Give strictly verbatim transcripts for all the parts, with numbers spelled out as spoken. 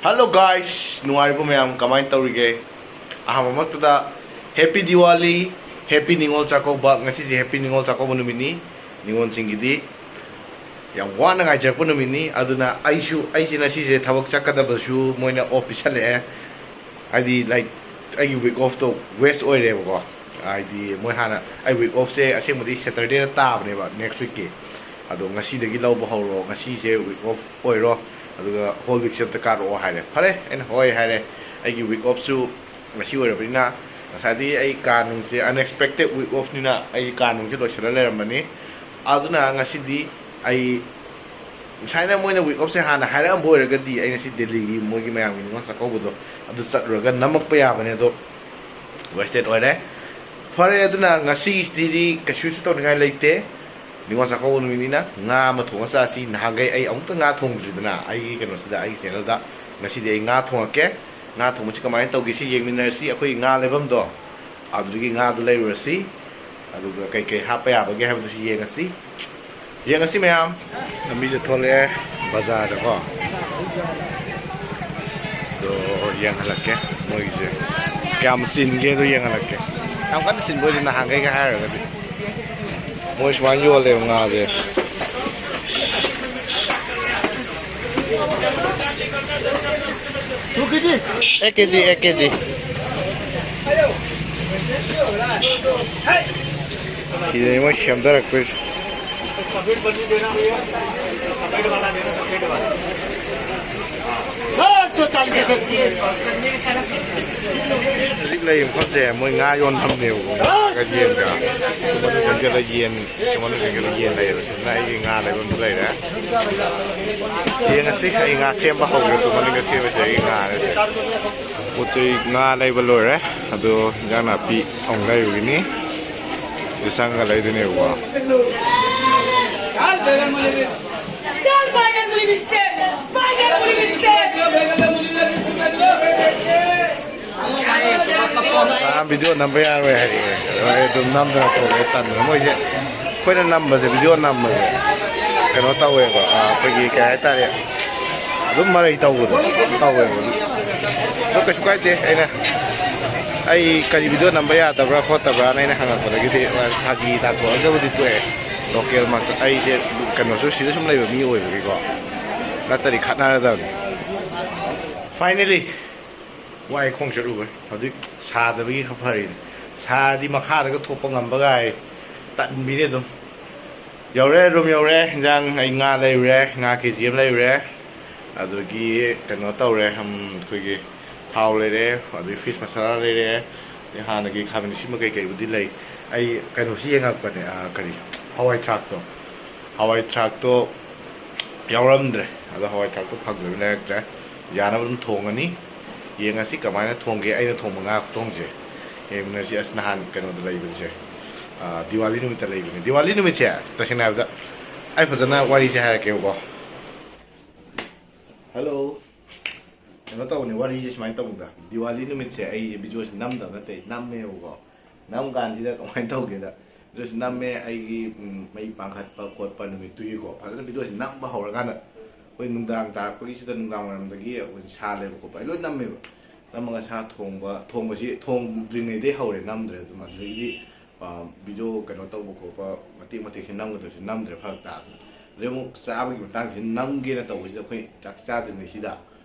Hello guys, ꯅꯨꯡꯉꯥꯏꯔꯤꯕꯣ ꯃꯌꯥꯝ? ꯀꯃꯥꯏꯅ ꯇꯧꯔꯤꯒꯦ? ꯑꯍꯥꯟꯕꯃꯛꯇꯗ Happy Diwali, Happy Ningol Chakkouba. ꯉꯁꯤꯁꯦ Happy ꯅꯤꯉꯣꯜ ꯆꯥꯛꯀꯧꯕ ꯅꯨꯃꯤꯠꯅꯤ꯫ ꯅꯤꯉꯣꯜꯁꯤꯡꯒꯤꯗꯤ ꯌꯥꯝ ꯋꯥꯅ ꯉꯥꯏꯖꯔꯛꯄ ꯅꯨꯃꯤꯠꯅꯤ꯫ ꯑꯗꯨꯅ ꯑꯩꯁꯨ, ꯑꯩꯁꯦ ꯉꯁꯤꯁꯦ ꯊꯕꯛ ꯆꯠꯀꯗꯕꯁꯨ ꯃꯣꯏꯅ off ꯄꯤꯁꯜꯂꯛꯑꯦ꯫ ꯍꯥꯏꯗꯤ, like, ꯑꯩꯒꯤ week off ꯇꯣ waste ꯑꯣꯏꯔꯦꯕꯀꯣ꯫ ꯍꯥꯏꯗꯤ, ꯃꯣꯏ ꯍꯥꯟꯅ, ꯑꯩ week off ꯁꯦ ꯑꯁꯦꯡꯕꯗꯤ Saturday ꯗ ꯇꯥꯕꯅꯦꯕ, next week ꯀꯤ꯫ ꯑꯗꯣ ꯉꯁꯤꯗꯒꯤ ꯂꯧꯕ ꯍꯧꯔꯣ, ꯉꯁꯤꯁꯦ week off ꯑꯣꯏꯔꯣ, ꯑꯗꯨꯒ whole week ꯁꯦ ꯑꯝꯇ ꯀꯥꯔꯛꯑꯣ ꯍꯥꯏꯔꯦ꯫ ꯐꯔꯦ, ꯑꯩꯅ ꯍꯣꯏ ꯍꯥꯏꯔꯦ꯫ ꯑꯩꯒꯤ week off ꯁꯨ ꯉꯁꯤ ꯑꯣꯏꯔꯕꯅꯤꯅ, ꯉꯁꯥꯏꯗꯒꯤ ꯑꯩ ꯀꯥ ꯅꯨꯡꯁꯦ, unexpected week off ꯅꯤꯅ ꯑꯩ ꯀꯥ ꯅꯨꯡꯁꯦ ꯂꯣꯏꯁꯤꯜꯂ ꯂꯩꯔꯝꯕꯅꯤ꯫ ꯑꯗꯨꯅ ꯉꯁꯤꯗꯤ ꯑꯩ ꯁꯨꯃꯥꯏꯅ ꯃꯣꯏꯅ week off ꯁꯦ ꯍꯥꯟꯅ ꯍꯥꯏꯔꯛꯑꯝꯕ ꯑꯣꯏꯔꯒꯗꯤ, ꯑꯩ ꯉꯁꯤ ꯗꯦꯜꯂꯤꯒꯤ ꯃꯣꯏꯒꯤ ꯃꯌꯥꯝꯒꯤ ꯅꯤꯉꯣꯜ ꯆꯥꯛꯀꯧꯕꯗꯣ ꯑꯗꯨ ꯆꯠꯂꯨꯔꯒ ꯅꯝꯃꯛꯄ ꯌꯥꯕꯅꯦ꯫ ꯑꯗꯣ wasted ꯑꯣꯏꯔꯦ꯫ ꯐꯔꯦ, ꯑꯗꯨꯅ ꯉꯁꯤꯁꯤꯗꯤ ꯀꯩꯁꯨꯁꯨ ꯇꯧꯅꯤꯡꯉꯥꯏ ꯂꯩꯇꯦ꯫ ꯅꯤꯉꯣꯜ ꯆꯥꯛꯀꯧꯕ ꯅꯨꯃꯤꯠꯅꯤꯅ ꯉꯥ ꯑꯃ ꯊꯣꯡꯉ ꯆꯥꯁꯤ꯫ ꯅꯍꯥꯟꯈꯩ ꯑꯩ ꯑꯃꯨꯛꯇ ꯉꯥ ꯊꯣꯡꯗ꯭ꯔꯤꯗꯅ ꯑꯩꯒꯤ ꯀꯩꯅꯣꯁꯤꯗ, ꯑꯩꯒꯤ channel ꯗ꯫ ꯉꯁꯤꯗꯤ ꯑꯩ ꯉꯥ ꯊꯣꯡꯉꯛꯀꯦ꯫ ꯉꯥ ꯊꯣꯡꯕꯁꯤ ꯀꯃꯥꯏꯅ ꯇꯧꯒꯦ ꯁꯤ ꯌꯦꯡꯃꯤꯟꯅꯔꯁꯤ꯫ ꯑꯩꯈꯣꯏ ꯉꯥ ꯂꯩꯐꯝꯗꯣ, ꯑꯗꯨꯗꯒꯤ ꯉꯥꯗꯨ ꯂꯩꯔꯨꯔꯁꯤ꯫ ꯑꯗꯨꯒ ꯀꯩꯀꯩ ꯍꯥꯞꯄ ꯌꯥꯕꯒꯦ ꯍꯥꯏꯕꯗꯨꯁꯨ ꯌꯦꯡꯉꯁꯤ꯫ ꯌꯦꯡꯉꯁꯤ ꯃꯌꯥꯝ꯫ ꯂꯝꯕꯤꯁꯦ ꯊꯣꯛꯂꯛꯑꯦ ꯕꯖꯥꯔꯗꯀꯣ꯫ ꯑꯗꯣ ꯌꯦꯡꯍꯜꯂꯛꯀꯦ ꯃꯣꯏꯒꯤꯁꯦ ꯀꯌꯥꯝ ꯆꯤꯟꯒꯦꯗꯣ ꯌꯦꯡꯍꯜꯂꯛꯀꯦ꯫ ꯌꯥꯝ ꯀꯟꯅ ꯆꯤꯟꯕ ꯑꯣꯏꯗꯦ ꯅꯍꯥꯟꯈꯩꯒ ꯍꯥꯏꯔꯨꯔꯒꯗꯤ꯫ ꯃꯣꯏ ꯁꯨꯃꯥꯏꯅ ꯌꯣꯜꯂꯦꯕ ꯉꯥꯁꯦ꯫ एक केजी, एक केजी। ꯁꯤꯗꯅꯤ ꯃꯣꯏ ꯁꯦꯝꯗꯔꯛꯇꯣꯏꯁꯦ꯫ ꯍꯧꯖꯤꯛ ꯂꯩꯔꯤꯕ ꯃꯐꯝꯁꯦ ꯃꯣꯏ ꯉꯥ ꯌꯣꯟꯐꯝꯅꯦꯕꯀꯣ꯫ ꯉꯥꯒ ꯌꯦꯟꯒ꯫ ꯁꯣꯝ ꯃꯅꯨꯡ ꯆꯪꯁꯤꯜꯂ ꯌꯦꯟ, ꯁꯣꯝ ꯃꯅꯨꯡ ꯆꯪꯁꯤꯜꯂ ꯌꯦꯟ ꯂꯩꯌꯦꯕ꯫ ꯁꯤꯗꯅ ꯑꯩꯒꯤ ꯉꯥ ꯂꯩꯐꯝꯗ ꯂꯩꯔꯦ꯫ ꯌꯦꯡꯉꯁꯤ, ꯑꯩ ꯉꯥ ꯁꯦꯝꯕ ꯍꯧꯒꯦ꯫ ꯇꯨ ꯃꯅꯤꯡꯗ ꯁꯦꯝꯕꯁꯦ ꯑꯩꯒꯤ ꯉꯥꯅꯦ ꯁꯦ꯫ ꯄꯣꯠ ꯆꯩ ꯉꯥ ꯂꯩꯕ ꯂꯣꯏꯔꯦ꯫ ꯑꯗꯣ ꯏꯟꯖꯥꯡ ꯅꯥꯄꯤ ꯑꯃꯨꯛ ꯂꯩꯔꯨꯒꯤꯅꯤ꯫ ꯁꯤꯗ ꯆꯪꯉꯒ ꯂꯩꯗꯣꯏꯅꯦꯕꯀꯣ꯫ चल बैगन मूली बिस्कुट, बैगन मूली बिस्कुट। ꯚꯤꯗꯤꯑꯣ ꯅꯝꯕ ꯌꯥꯔꯣꯏ ꯍꯥꯏꯔꯛꯑꯦ꯫ ꯑꯗꯨ ꯑꯩ ꯑꯗꯨꯝ ꯅꯝꯗꯅ ꯊꯣꯛꯂꯛꯑꯦ, ꯇꯟꯗꯅ꯫ ꯃꯣꯏꯁꯦ ꯑꯩꯈꯣꯏꯅ ꯅꯝꯕꯁꯦ, ꯚꯤꯗꯤꯑꯣ ꯅꯝꯕꯁꯦ ꯀꯩꯅꯣ ꯇꯧꯋꯦꯕ, ꯑꯩꯈꯣꯏꯒꯤ ꯀꯩ ꯍꯥꯏꯇꯥꯔꯦ, ꯑꯗꯨꯝ ꯃꯔꯩ ꯇꯧꯕꯗꯣ ꯇꯧꯋꯦꯕ꯫ ꯑꯗꯣ ꯀꯩꯁꯨ ꯀꯥꯏꯗꯦ꯫ ꯑꯩꯅ, ꯑꯩ ꯀꯔꯤ ꯚꯤꯗꯤꯑꯣ ꯅꯝꯕ ꯌꯥꯗꯕ꯭ꯔꯥ ꯈꯣꯠꯇꯕ꯭ꯔꯥꯅ ꯑꯩꯅ ꯍꯪꯉꯛꯄꯗꯒꯤꯗꯤ ꯐꯥꯒꯤ ꯇꯥꯊꯣꯛꯑꯒꯕꯨꯗꯤ ꯇꯣꯛꯑꯦ꯫ ꯂꯣꯀꯦꯜ ꯃꯆꯥ, ꯑꯩꯁꯦ ꯀꯩꯅꯣꯁꯨ ꯁꯤꯗ ꯁꯨꯝ ꯂꯩꯕ ꯃꯤ ꯑꯣꯏꯕꯒꯤꯀꯣ, ꯅꯠꯇ꯭ꯔꯗꯤ ꯈꯠꯅꯔꯗꯕꯅꯤ꯫ ꯐꯥꯏꯅꯦꯂꯤ ꯋꯥꯏ ꯈꯣꯡ ꯆꯠꯂꯨꯕꯩ꯫ ꯍꯧꯖꯤꯛ ꯁꯥꯗꯕꯒꯤ ꯈꯔ ꯐꯔꯤꯅꯤ꯫ ꯁꯥꯔꯗꯤ ꯃꯈꯥꯗꯒ ꯊꯣꯛꯄ ꯉꯝꯕꯒꯥꯏ ꯇꯟꯕꯤꯅꯤ ꯑꯗꯨꯝ꯫ ꯌꯧꯔꯦ, ꯔꯨꯝ ꯌꯧꯔꯦ꯫ ꯏꯟꯖꯥꯡ ꯑꯩ ꯉꯥ ꯂꯩꯔꯨꯔꯦ, ꯉꯥ ꯀꯦ ꯖꯤ ꯑꯃ ꯂꯩꯔꯨꯔꯦ꯫ ꯑꯗꯨꯗꯒꯤ ꯀꯩꯅꯣ ꯇꯧꯔꯦ, ꯎꯝ, ꯑꯩꯈꯣꯏꯒꯤ ꯊꯥꯎ ꯂꯩꯔꯦ, ꯑꯗꯨꯗꯒꯤ ꯐꯤꯁ ꯃꯁꯥꯂꯥ ꯂꯩꯔꯦ, ꯑꯗꯩ ꯍꯥꯟꯅꯒꯤ ꯈꯥꯃꯦꯟ ꯑꯁꯤꯟꯕ ꯀꯩꯀꯩꯕꯨꯗꯤ ꯂꯩ꯫ ꯑꯩ ꯀꯩꯅꯣꯁꯤ ꯌꯦꯡꯉꯛꯄꯅꯦ, ꯑꯥ, ꯀꯔꯤ, ꯍꯋꯥꯏ ꯊ꯭ꯔꯥꯛꯇꯣ꯫ ꯍꯋꯥꯏ ꯊ꯭ꯔꯥꯛꯇꯣ ꯌꯥꯎꯔꯝꯗ꯭ꯔꯦ꯫ ꯑꯗꯣ ꯍꯋꯥꯏ ꯊ꯭ꯔꯥꯛꯇꯣ ꯐꯪꯗ꯭ꯔꯕꯅꯤꯅ ꯂꯩꯔꯛꯇ꯭ꯔꯦ꯫ ꯌꯥꯅꯕ ꯑꯗꯨꯝ ꯊꯣꯡꯉꯅꯤ꯫ ꯌꯦꯡꯉꯁꯤ ꯀꯃꯥꯏꯅ ꯊꯣꯡꯒꯦ꯫ ꯑꯩꯅ ꯊꯣꯡꯕ ꯉꯥ ꯈꯨꯊꯣꯡꯁꯦ ꯌꯦꯡꯃꯤꯟꯅꯁꯤ꯫ ꯑꯁ, ꯅꯍꯥꯟ ꯀꯩꯅꯣꯗ ꯂꯩꯕꯁꯦ, ꯑꯥ, ꯗꯤꯋꯥꯂꯤ ꯅꯨꯃꯤꯠꯇ ꯂꯩꯕꯅꯦ꯫ ꯗꯤꯋꯥꯂꯤ ꯅꯨꯃꯤꯠꯁꯦ, ꯇꯁꯦꯡꯅ ꯍꯥꯏꯔꯕꯗ, ꯑꯩ ꯐꯖꯅ ꯋꯥꯔꯤꯁꯦ ꯍꯥꯏꯔꯛꯀꯦꯕꯀꯣ꯫ ꯍꯜꯂꯣ꯫ ꯀꯩꯅꯣ ꯇꯧꯕꯅꯦ, ꯋꯥꯔꯤꯁꯦ ꯁꯨꯃꯥꯏꯅ ꯇꯧꯕꯗ, ꯗꯤꯋꯥꯂꯤ ꯅꯨꯃꯤꯠꯁꯦ ꯑꯩꯁꯦ ꯚꯤꯗꯤꯑꯣꯁꯦ ꯅꯝꯗꯕ ꯅꯠꯇꯦ, ꯅꯝꯃꯦꯕꯀꯣ꯫ ꯅꯝ ꯀꯥꯟꯁꯤꯗ ꯀꯃꯥꯏꯅ ꯇꯧꯒꯦꯗ, ꯚꯤꯗꯤꯑꯣꯁꯦ ꯅꯝꯃꯦ꯫ ꯑꯩꯒꯤ, ꯎꯝ, ꯃꯩ ꯄꯥꯡꯈꯠꯄ ꯈꯣꯠꯄ ꯅꯨꯃꯤꯠꯇꯨꯒꯤꯀꯣ, ꯐꯖꯅ ꯚꯤꯗꯤꯑꯣꯁꯦ ꯅꯝꯕ ꯍꯧꯔꯀꯥꯟꯗ, ꯑꯩꯈꯣꯏ ꯅꯨꯡꯗꯥꯡ ꯇꯥꯔꯛꯄꯒꯤꯁꯤꯗ, ꯅꯨꯡꯗꯥꯡ ꯋꯥꯏꯔꯝꯗꯒꯤ ꯑꯩꯈꯣꯏ ꯁꯥ ꯂꯩꯕ ꯈꯣꯠꯄ ꯑꯩ ꯂꯣꯏ ꯅꯝꯃꯦꯕ꯫ ꯅꯝꯃꯒ ꯁꯥ ꯊꯣꯡꯕ, ꯊꯣꯡꯕꯁꯤ ꯊꯣꯡꯗ꯭ꯔꯤꯉꯩꯗꯩ ꯍꯧꯔꯦ ꯅꯝꯗ꯭ꯔꯦ ꯑꯗꯨꯝ꯫ ꯑꯗꯨꯗꯒꯤꯗꯤ, ꯑ, ꯚꯤꯗꯤꯑꯣ ꯀꯩꯅꯣ ꯇꯧꯕ ꯈꯣꯠꯄ, ꯃꯇꯦꯛ ꯃꯇꯦꯛꯁꯦ ꯅꯝꯒꯗꯕꯁꯦ ꯅꯝꯗ꯭ꯔꯦ, ꯐꯔꯛ ꯇꯥꯗꯅ꯫ ꯑꯗꯩ ꯑꯃꯨꯛ ꯆꯥꯕꯒꯤ ꯃꯇꯥꯡꯁꯤ ꯅꯝꯒꯦꯅ ꯇꯧꯕꯁꯤꯗ ꯑꯩꯈꯣꯏ ꯆꯥꯛ ꯆꯥꯗ꯭ꯔꯤꯉꯩꯁꯤꯗ,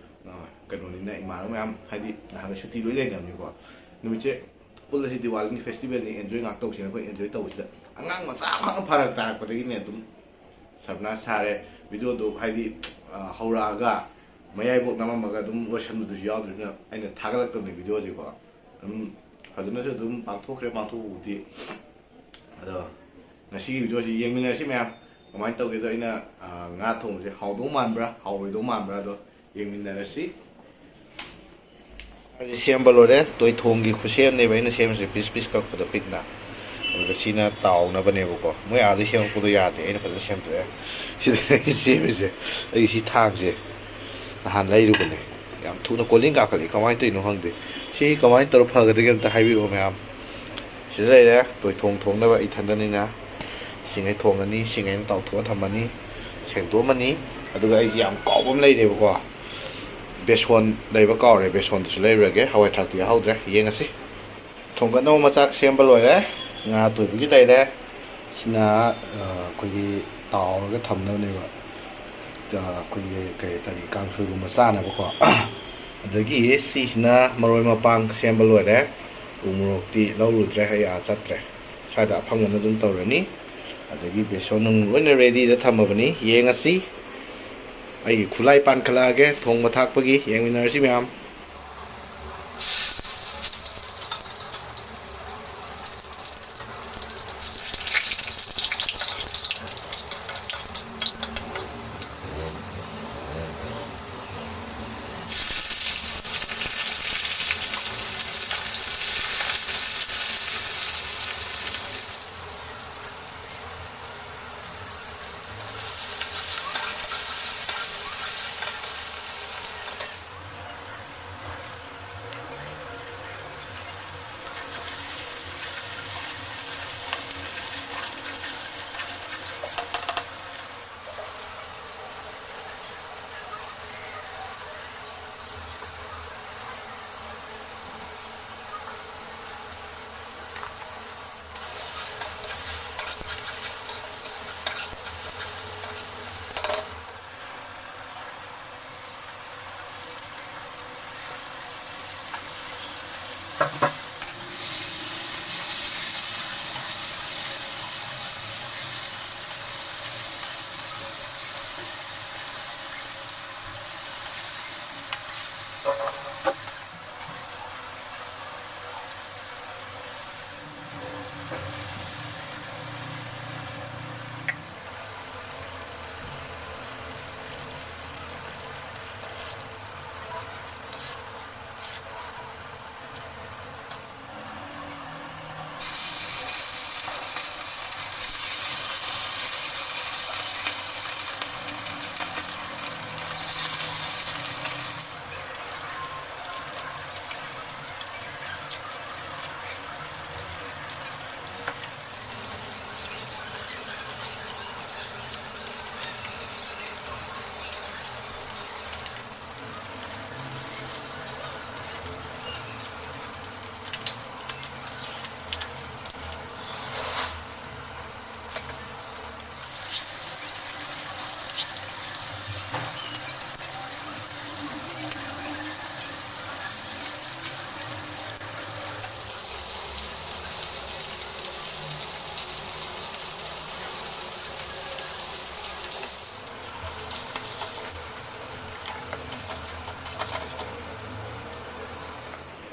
ꯑ, ꯀꯩꯅꯣꯅꯤꯅ, ꯏꯃꯥꯟꯅꯕ ꯃꯌꯥꯝ, ꯍꯥꯏꯗꯤ ꯅꯍꯥꯟꯒꯩ ꯁꯨꯇꯤ ꯂꯣꯏ ꯂꯩꯅꯕꯅꯤꯀꯣ, ꯅꯨꯃꯤꯠꯁꯦ ꯄꯨꯜꯂꯁꯤ, ꯗꯤꯋꯥꯂꯤꯅꯤ ꯐꯦꯁꯇꯤꯚꯦꯜꯅꯤ, ꯑꯦꯟꯖꯣꯏ ꯉꯥꯏꯍꯥꯛ ꯇꯧꯁꯦꯅ ꯑꯩꯈꯣꯏ ꯑꯦꯟꯖꯣꯏ ꯇꯧꯕꯁꯤꯗ ꯑꯉꯥꯡ ꯃꯆꯥ ꯑꯃꯈꯛꯅ ꯐꯔꯛ ꯇꯥꯔꯛꯄꯗꯒꯤꯅꯦ ꯑꯗꯨꯝ ꯁꯔꯕꯅꯥꯁ ꯁꯥꯔꯦ꯫ ꯚꯤꯗꯤꯑꯣꯗꯣ ꯍꯥꯏꯗꯤ, ꯑ, ꯍꯧꯔꯛꯑꯒ ꯃꯌꯥꯏꯐꯥꯎ ꯅꯝꯃꯝꯃꯒ ꯑꯗꯨꯝ ꯂꯣꯏꯁꯟꯕꯗꯨꯁꯨ ꯌꯥꯎꯗ꯭ꯔꯤꯕꯅꯤꯅ ꯑꯩꯅ ꯊꯥꯒꯠꯂꯛꯇꯕꯅꯦ ꯚꯤꯗꯤꯑꯣꯁꯦꯀꯣ꯫ ꯑꯗꯨꯝ ꯐꯖꯅꯁꯨ ꯑꯗꯨꯝ ꯄꯥꯡꯊꯣꯛꯈ꯭ꯔꯦ ꯄꯥꯡꯊꯣꯛꯄꯕꯨꯗꯤ꯫ ꯑꯗꯣ ꯉꯁꯤꯒꯤ ꯚꯤꯗꯤꯑꯣꯁꯤ ꯌꯦꯡꯃꯤꯟꯅꯔꯁꯤ ꯃꯌꯥꯝ꯫ ꯀꯃꯥꯏꯅ ꯇꯧꯒꯦꯗꯣ, ꯑꯩꯅ, ꯑ, ꯉꯥ ꯊꯣꯡꯕꯁꯦ ꯍꯥꯎꯗꯧ ꯃꯥꯟꯕ꯭ꯔꯥ ꯍꯥꯎꯔꯣꯏꯗꯧ ꯃꯥꯟꯕ꯭ꯔꯥ, ꯑꯗꯣ ꯌꯦꯡꯃꯤꯟꯅꯔꯁꯤ꯫ ꯑꯩꯁꯦ ꯁꯦꯝꯕ ꯂꯣꯏꯔꯦ꯫ ꯇꯣꯏꯊꯣꯡꯒꯤ ꯈꯨꯠꯁꯦꯝꯅꯦꯕ ꯑꯩꯅ ꯁꯦꯝꯃꯤꯁꯦ, ꯄꯤꯁ ꯄꯤꯁ ꯀꯛꯄꯗꯣ ꯄꯤꯛꯅ꯫ ꯑꯗꯨꯒ ꯁꯤꯅ ꯇꯥꯎꯅꯕꯅꯦꯕꯀꯣ꯫ ꯃꯣꯏ ꯑꯥꯗꯩ ꯁꯦꯝꯃꯛꯄꯗꯣ ꯌꯥꯗꯦ, ꯑꯩꯅ ꯐꯖꯅ ꯁꯦꯝꯗꯣꯛꯑꯦ꯫ ꯁꯤꯗꯅꯦ ꯑꯩꯅ ꯁꯦꯝꯃꯤꯁꯦ꯫ ꯑꯩ ꯁꯤ ꯊꯥꯡꯁꯦ ꯅꯍꯥꯟ ꯂꯩꯔꯨꯕꯅꯦ꯫ ꯌꯥꯝ ꯊꯨꯅ ꯀꯣꯂꯤꯡ ꯀꯥꯈꯠꯂꯤ, ꯀꯃꯥꯏꯅ ꯇꯧꯔꯤꯅꯣ ꯈꯪꯗꯦ꯫ ꯁꯤ ꯀꯃꯥꯏꯅ ꯇꯧꯔ ꯐꯒꯗꯒꯦ ꯑꯝꯇ ꯍꯥꯏꯕꯤꯔꯛꯑꯣ ꯃꯌꯥꯝ꯫ ꯁꯤꯗ ꯂꯩꯔꯦ ꯇꯣꯏꯊꯣꯡ ꯊꯣꯡꯅꯕ ꯏꯊꯟꯗꯅꯤꯅ꯫ ꯁꯤꯡꯉꯩ ꯊꯣꯡꯉꯅꯤ, ꯁꯤꯡꯉꯩꯅ ꯇꯥꯎꯊꯣꯛꯑ ꯊꯝꯃꯅꯤ, ꯁꯦꯡꯗꯣꯛꯑꯝꯃꯅꯤ꯫ ꯑꯗꯨꯒ ꯑꯩꯁꯦ ꯌꯥꯝ ꯀꯥꯎꯕ ꯑꯃ ꯂꯩꯔꯦꯕꯀꯣ, ꯕꯦꯁꯣꯟ ꯂꯩꯕ ꯀꯥꯎꯔꯦ꯫ ꯕꯦꯁꯣꯟꯗꯨꯁꯨ ꯂꯩꯔꯨꯔꯒꯦ꯫ ꯍꯋꯥꯏ ꯊ꯭ꯔꯥꯛꯇꯤ ꯌꯥꯍꯧꯗ꯭ꯔꯦ, ꯌꯦꯡꯉꯁꯤ꯫ ꯊꯣꯡꯒꯠꯅꯕ ꯃꯆꯥꯛ ꯁꯦꯝꯕ ꯂꯣꯏꯔꯦ꯫ ꯉꯥ ꯑꯇꯣꯏꯕꯒꯤ ꯂꯩꯔꯦ꯫ ꯁꯤꯅ ꯑ, ꯑꯩꯈꯣꯏꯒꯤ ꯇꯥꯎꯔꯒ ꯊꯝꯅꯕꯅꯦꯕ꯫ ꯑ, ꯑꯩꯈꯣꯏꯒꯤ ꯀꯩ ꯍꯥꯏꯇꯥꯔꯦ, ꯀꯥꯡꯁꯣꯏꯒꯨꯝꯕ ꯆꯥꯅꯕꯀꯣ꯫ ꯑꯗꯒꯤ ꯁꯤꯁꯤꯅ ꯃꯔꯣꯏ ꯃꯄꯥꯡ ꯁꯦꯝꯕ ꯂꯣꯏꯔꯦ꯫ ꯎ ꯃꯣꯔꯣꯛꯇꯤ ꯂꯧꯔꯨꯗ꯭ꯔꯦ, ꯑꯩ ꯑꯥ ꯆꯠꯇ꯭ꯔꯦ꯫ ꯁ꯭ꯋꯥꯏꯗ ꯑꯐꯪꯕꯅ ꯑꯗꯨꯝ ꯇꯧꯔꯅꯤ꯫ ꯑꯗꯒꯤ ꯕꯦꯁꯣꯟ ꯅꯨꯡ ꯂꯣꯏꯅ ꯔꯦꯗꯤꯗ ꯊꯝꯃꯕꯅꯤ꯫ ꯌꯦꯡꯉꯁꯤ꯫ ꯑꯩꯒꯤ ꯈꯨꯠꯂꯥꯏ ꯄꯥꯟꯈꯠꯂꯛꯑꯒꯦ ꯊꯣꯡꯕ ꯊꯥꯛꯄꯒꯤ꯫ ꯌꯦꯡꯃꯤꯟꯅꯔꯁꯤ ꯃꯌꯥꯝ꯫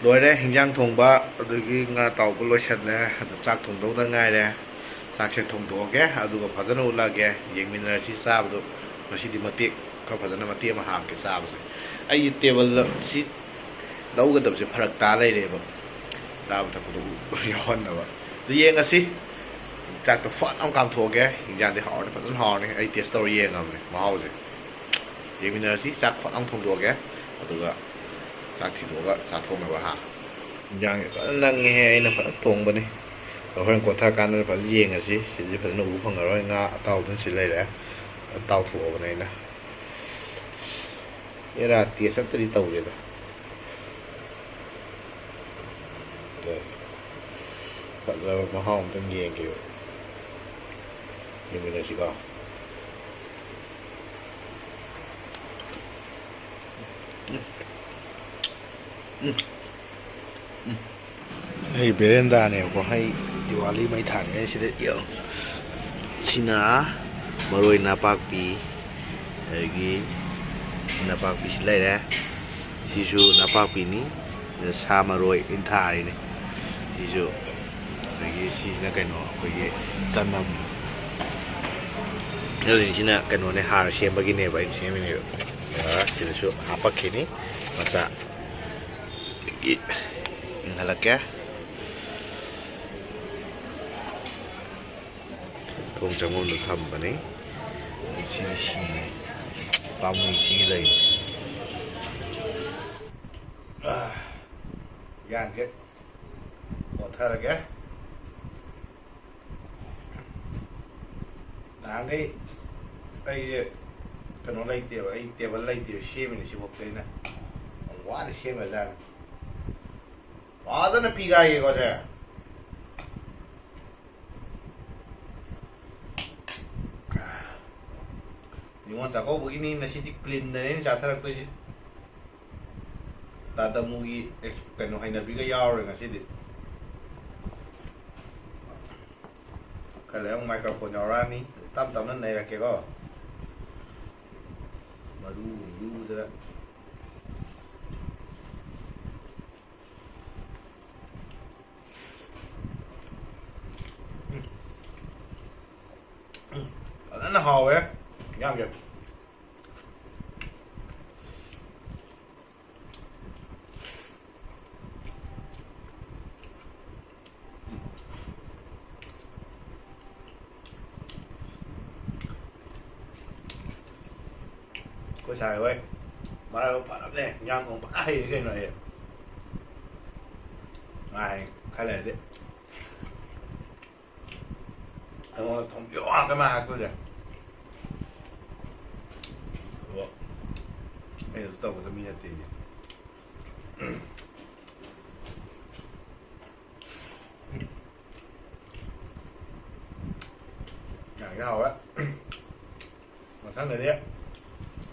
ꯂꯣꯏꯔꯦ ꯍꯤꯟꯖꯥꯡ ꯊꯣꯡꯕ, ꯑꯗꯨꯗꯒꯤ ꯉꯥ ꯇꯥꯎꯕ ꯂꯣꯏꯁꯜꯂꯦ꯫ ꯑꯗꯨ ꯆꯥꯛ ꯊꯣꯡꯗꯧꯗ ꯉꯥꯏꯔꯦ꯫ ꯆꯥꯛꯁꯦ ꯊꯣꯡꯗꯣꯛꯑꯒꯦ, ꯑꯗꯨꯒ ꯐꯖꯅ ꯎꯠꯂꯛꯑꯒꯦ꯫ ꯌꯦꯡꯃꯤꯟꯅꯔꯁꯤ ꯆꯥꯕꯗꯣ꯫ ꯉꯁꯤꯗꯤ ꯃꯇꯦꯛ ꯈꯔ ꯐꯖꯅ ꯃꯇꯦꯛ ꯑꯃ ꯍꯥꯞꯀꯦ ꯆꯥꯕꯁꯦ꯫ ꯑꯩꯒꯤ ꯇꯦꯕꯜꯗ ꯁꯤ ꯂꯧꯒꯗꯕꯁꯦ ꯐꯔꯛ ꯇꯥ ꯂꯩꯔꯦꯕ, ꯆꯥꯕ ꯊꯛꯄꯗ ꯎ-, ꯌꯥꯎꯍꯟꯅꯕ꯫ ꯑꯗꯨ ꯌꯦꯡꯉꯁꯤ꯫ ꯆꯥꯛꯇꯣ ꯐꯠ ꯑꯃ ꯀꯥꯝꯊꯣꯛꯑꯒꯦ꯫ ꯍꯤꯟꯖꯥꯡꯗꯤ ꯍꯥꯎꯔꯅꯤ, ꯐꯖꯅ ꯍꯥꯎꯔꯅꯤ꯫ ꯑꯩ ꯇꯦꯁ ꯇꯧꯔ ꯌꯦꯡꯉꯕꯅꯦ ꯃꯍꯥꯎꯁꯦ꯫ ꯌꯦꯡꯃꯤꯟꯅꯔꯁꯤ꯫ ꯆꯥꯛ ꯐꯠ ꯑꯃ ꯊꯣꯡꯗꯣꯛꯑꯒꯦ, ꯑꯗꯨꯒ ꯆꯥꯛ ꯊꯤꯗꯣꯛꯑꯒ ꯆꯥꯊꯣꯛꯅꯕ ꯍꯥ꯫ ꯍꯤꯟꯖꯥꯡꯁꯦ ꯐꯖꯅ ꯅꯪꯉꯦꯍꯦ, ꯑꯩꯅ ꯐꯖꯅ ꯊꯣꯡꯕꯅꯤ꯫ ꯑꯗꯣ ꯍꯣꯔꯦꯟ ꯀꯣꯟꯊꯔꯀꯥꯟꯗ ꯐꯖꯅ ꯌꯦꯡꯉꯁꯤ꯫ ꯁꯤꯗꯤ ꯐꯖꯅ ꯎꯕ ꯐꯪꯉꯔꯣꯏ꯫ ꯉꯥ ꯑꯇꯥꯎꯗꯨꯅ ꯁꯤ ꯂꯩꯔꯦ꯫ ꯐꯖꯅ ꯇꯥꯎꯊꯣꯛꯑꯕꯅꯦ ꯑꯩꯅ꯫ ꯑꯦꯔꯥ, ꯇꯦꯁ ꯑꯝꯇꯗꯤ ꯇꯧꯒꯦꯗ꯫ ꯑꯗꯣ ꯐꯖꯕ ꯃꯍꯥꯎ ꯑꯝꯇꯪ ꯌꯦꯡꯒꯦꯕ꯫ ꯌꯦꯡꯃꯤꯟꯅꯁꯤꯀꯣ꯫ ꯎꯝ꯫ ꯎꯝ꯫ ꯎꯝ꯫ ꯑꯩ ꯕꯦꯔꯦꯟꯗꯥꯅꯦꯕꯀꯣ, ꯑꯩ ꯗꯤꯋꯥꯂꯤ ꯃꯩ ꯊꯥꯅꯤꯡꯉꯥꯏ ꯁꯤꯗ ꯌꯦꯡꯉꯣ꯫ ꯁꯤꯅ ꯃꯔꯣꯏ ꯅꯥꯄꯥꯛꯄꯤ, ꯑꯗꯒꯤ ꯅꯥꯄꯥꯛꯄꯤꯁꯤ ꯂꯩꯔꯦ꯫ ꯁꯤꯁꯨ ꯅꯥꯄꯥꯛꯄꯤꯅꯤ꯫ ꯁꯤꯗ ꯁꯥ ꯃꯔꯣꯏ ꯂꯣꯏ ꯊꯥꯔꯤꯅꯦ꯫ ꯁꯤꯁꯨ, ꯑꯗꯒꯤ ꯁꯤꯁꯤꯅ ꯀꯩꯅꯣ, ꯑꯩꯈꯣꯏꯒꯤ ꯆꯅꯝ꯫ ꯑꯗꯨꯅꯤ, ꯁꯤꯅ ꯀꯩꯅꯣꯅꯦ, ꯍꯥꯔ ꯁꯦꯝꯕꯒꯤꯅꯦꯕ ꯑꯩꯅ ꯁꯦꯝꯃꯤꯅꯦꯕ꯫ ꯑꯗꯨꯒ ꯁꯤꯗꯁꯨ ꯍꯥꯄꯛꯈꯤꯅꯤ ꯃꯆꯥ꯫ ꯑꯗꯒꯤ ꯏꯪꯍꯜꯂꯛꯀꯦ꯫ ꯊꯣꯡ ꯆꯪꯐꯝꯗ ꯊꯝꯕꯅꯤ꯫ ꯁꯤꯗꯤ ꯁꯤꯅꯤ꯫ ꯄꯥꯝꯃꯨꯏ ꯁꯤꯒꯤ ꯂꯩ꯫ ꯑꯥ, ꯌꯥꯟꯁꯦ ꯀꯣꯠꯊꯔꯒꯦ꯫ ꯅꯍꯥꯟꯈꯩ ꯑꯩꯁꯦ ꯀꯩꯅꯣ ꯂꯩꯇꯦꯕ, ꯑꯩ ꯇꯦꯕꯜ ꯂꯩꯇꯦꯕ, ꯁꯦꯝꯃꯤꯅꯦ ꯁꯤꯐꯥꯎꯗ ꯑꯩꯅ꯫ ꯌꯥꯝ ꯋꯥꯅ ꯁꯦꯝꯒ꯭ꯔꯖꯥꯠꯅꯤ꯫ ꯐꯖꯅ ꯄꯤꯒꯥꯏꯒꯦꯀꯣ ꯁꯦ꯫ ꯅꯤꯉꯣꯜ ꯆꯥꯛꯀꯧꯕꯒꯤꯅꯤ ꯉꯁꯤꯗꯤ ꯀ꯭ꯂꯤꯟꯗꯅꯦ ꯑꯩꯅ ꯆꯥꯊꯔꯛꯇꯣꯏꯁꯦ꯫ ꯇꯥꯗꯃꯨꯒꯤ ꯑꯦꯛꯁ-, ꯀꯩꯅꯣ, ꯍꯩꯅꯕꯤꯒ ꯌꯥꯎꯔꯔꯣꯏ ꯉꯁꯤꯗꯤ꯫ ꯈꯔ ꯂꯩꯔ ꯑꯃꯨꯛ ꯃꯥꯏꯀ꯭ꯔꯣꯐꯣꯟ ꯌꯥꯎꯔꯛꯑꯅꯤ꯫ ꯇꯞ ꯇꯞꯅ ꯅꯩꯔꯛꯀꯦꯀꯣ꯫ ꯃꯔꯨ ꯃꯔꯨꯗ꯫ ꯍꯥꯎꯋꯦ ꯌꯥꯝꯒꯦ꯫ ꯑꯩꯈꯣꯏ ꯁꯥꯏ ꯍꯣꯏ ꯃꯔꯥꯏꯕꯛ ꯐꯔꯕꯅꯦ, ꯏꯟꯖꯥꯡ ꯊꯣꯡꯕ ꯐꯖꯅ ꯍꯩꯔꯦ ꯀꯩꯅꯣ꯫ ꯑꯩ ꯉꯥꯏ ꯈꯔ ꯂꯩꯔꯗꯤ ꯑꯩꯉꯣꯟꯗ ꯊꯣꯡꯕꯤꯌꯣ ꯉꯥꯛꯇ ꯃꯥ ꯍꯥꯏꯔꯛꯄꯁꯦ꯫ ꯑꯗꯣ ꯑꯩꯅꯁꯨ ꯇꯧꯒꯗꯕ ꯃꯤ ꯅꯠꯇꯦ꯫ ꯌꯥꯝ ꯍꯥꯎꯋꯦ꯫ ꯃꯊꯪꯗꯗꯤ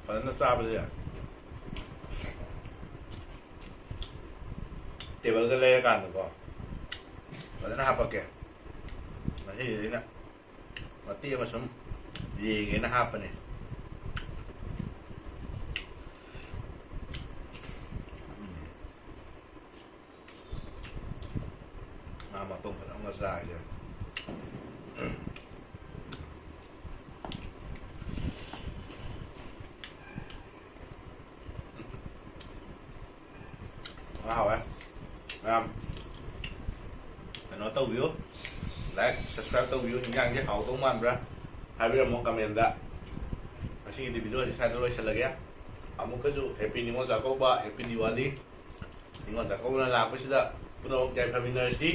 ꯐꯖꯅ ꯆꯥꯕꯁꯦ ꯇꯦꯕꯜꯗ ꯂꯩꯔꯀꯥꯟꯗꯀꯣ ꯐꯖꯅ ꯍꯥꯄꯛꯀꯦ꯫ ꯉꯁꯤꯗꯤ ꯑꯩꯅ ꯃꯇꯦꯛ ꯑꯃ ꯁꯨꯝ ꯌꯦꯡꯒꯦꯅ ꯍꯥꯞꯄꯅꯦ꯫ ꯎꯝ꯫ ꯉꯥ ꯃꯇꯣꯡ ꯐꯖꯅ ꯆꯥꯒꯦ꯫ ꯉꯥ ꯍꯥꯎꯋꯦ꯫ ꯃꯌꯥꯝ ꯀꯩꯅꯣ ꯇꯧꯕꯤꯌꯨ, like, subscribe ꯇꯧꯕꯤꯌꯨ꯫ ꯏꯟꯖꯥꯡꯁꯦ ꯍꯥꯎꯗꯧ ꯃꯥꯟꯕ꯭ꯔꯥ ꯍꯥꯏꯕꯤꯔꯝꯃꯣ comment ꯇ꯫ ꯉꯁꯤꯒꯤꯗꯤ video ꯁꯤ ꯁ꯭ꯋꯥꯏꯗ ꯂꯣꯏꯁꯤꯜꯂꯒꯦ꯫ ꯑꯃꯨꯛꯀꯁꯨ Happy Ningol Chakkouba, Happy Diwali꯫ ꯅꯤꯉꯣꯜ ꯆꯥꯛꯀꯧꯕꯅ ꯂꯥꯛꯄꯁꯤꯗ ꯄꯨꯝꯅꯃꯛ ꯌꯥꯏꯐꯃꯤꯟꯅꯔꯁꯤ꯫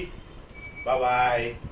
Bye bye꯫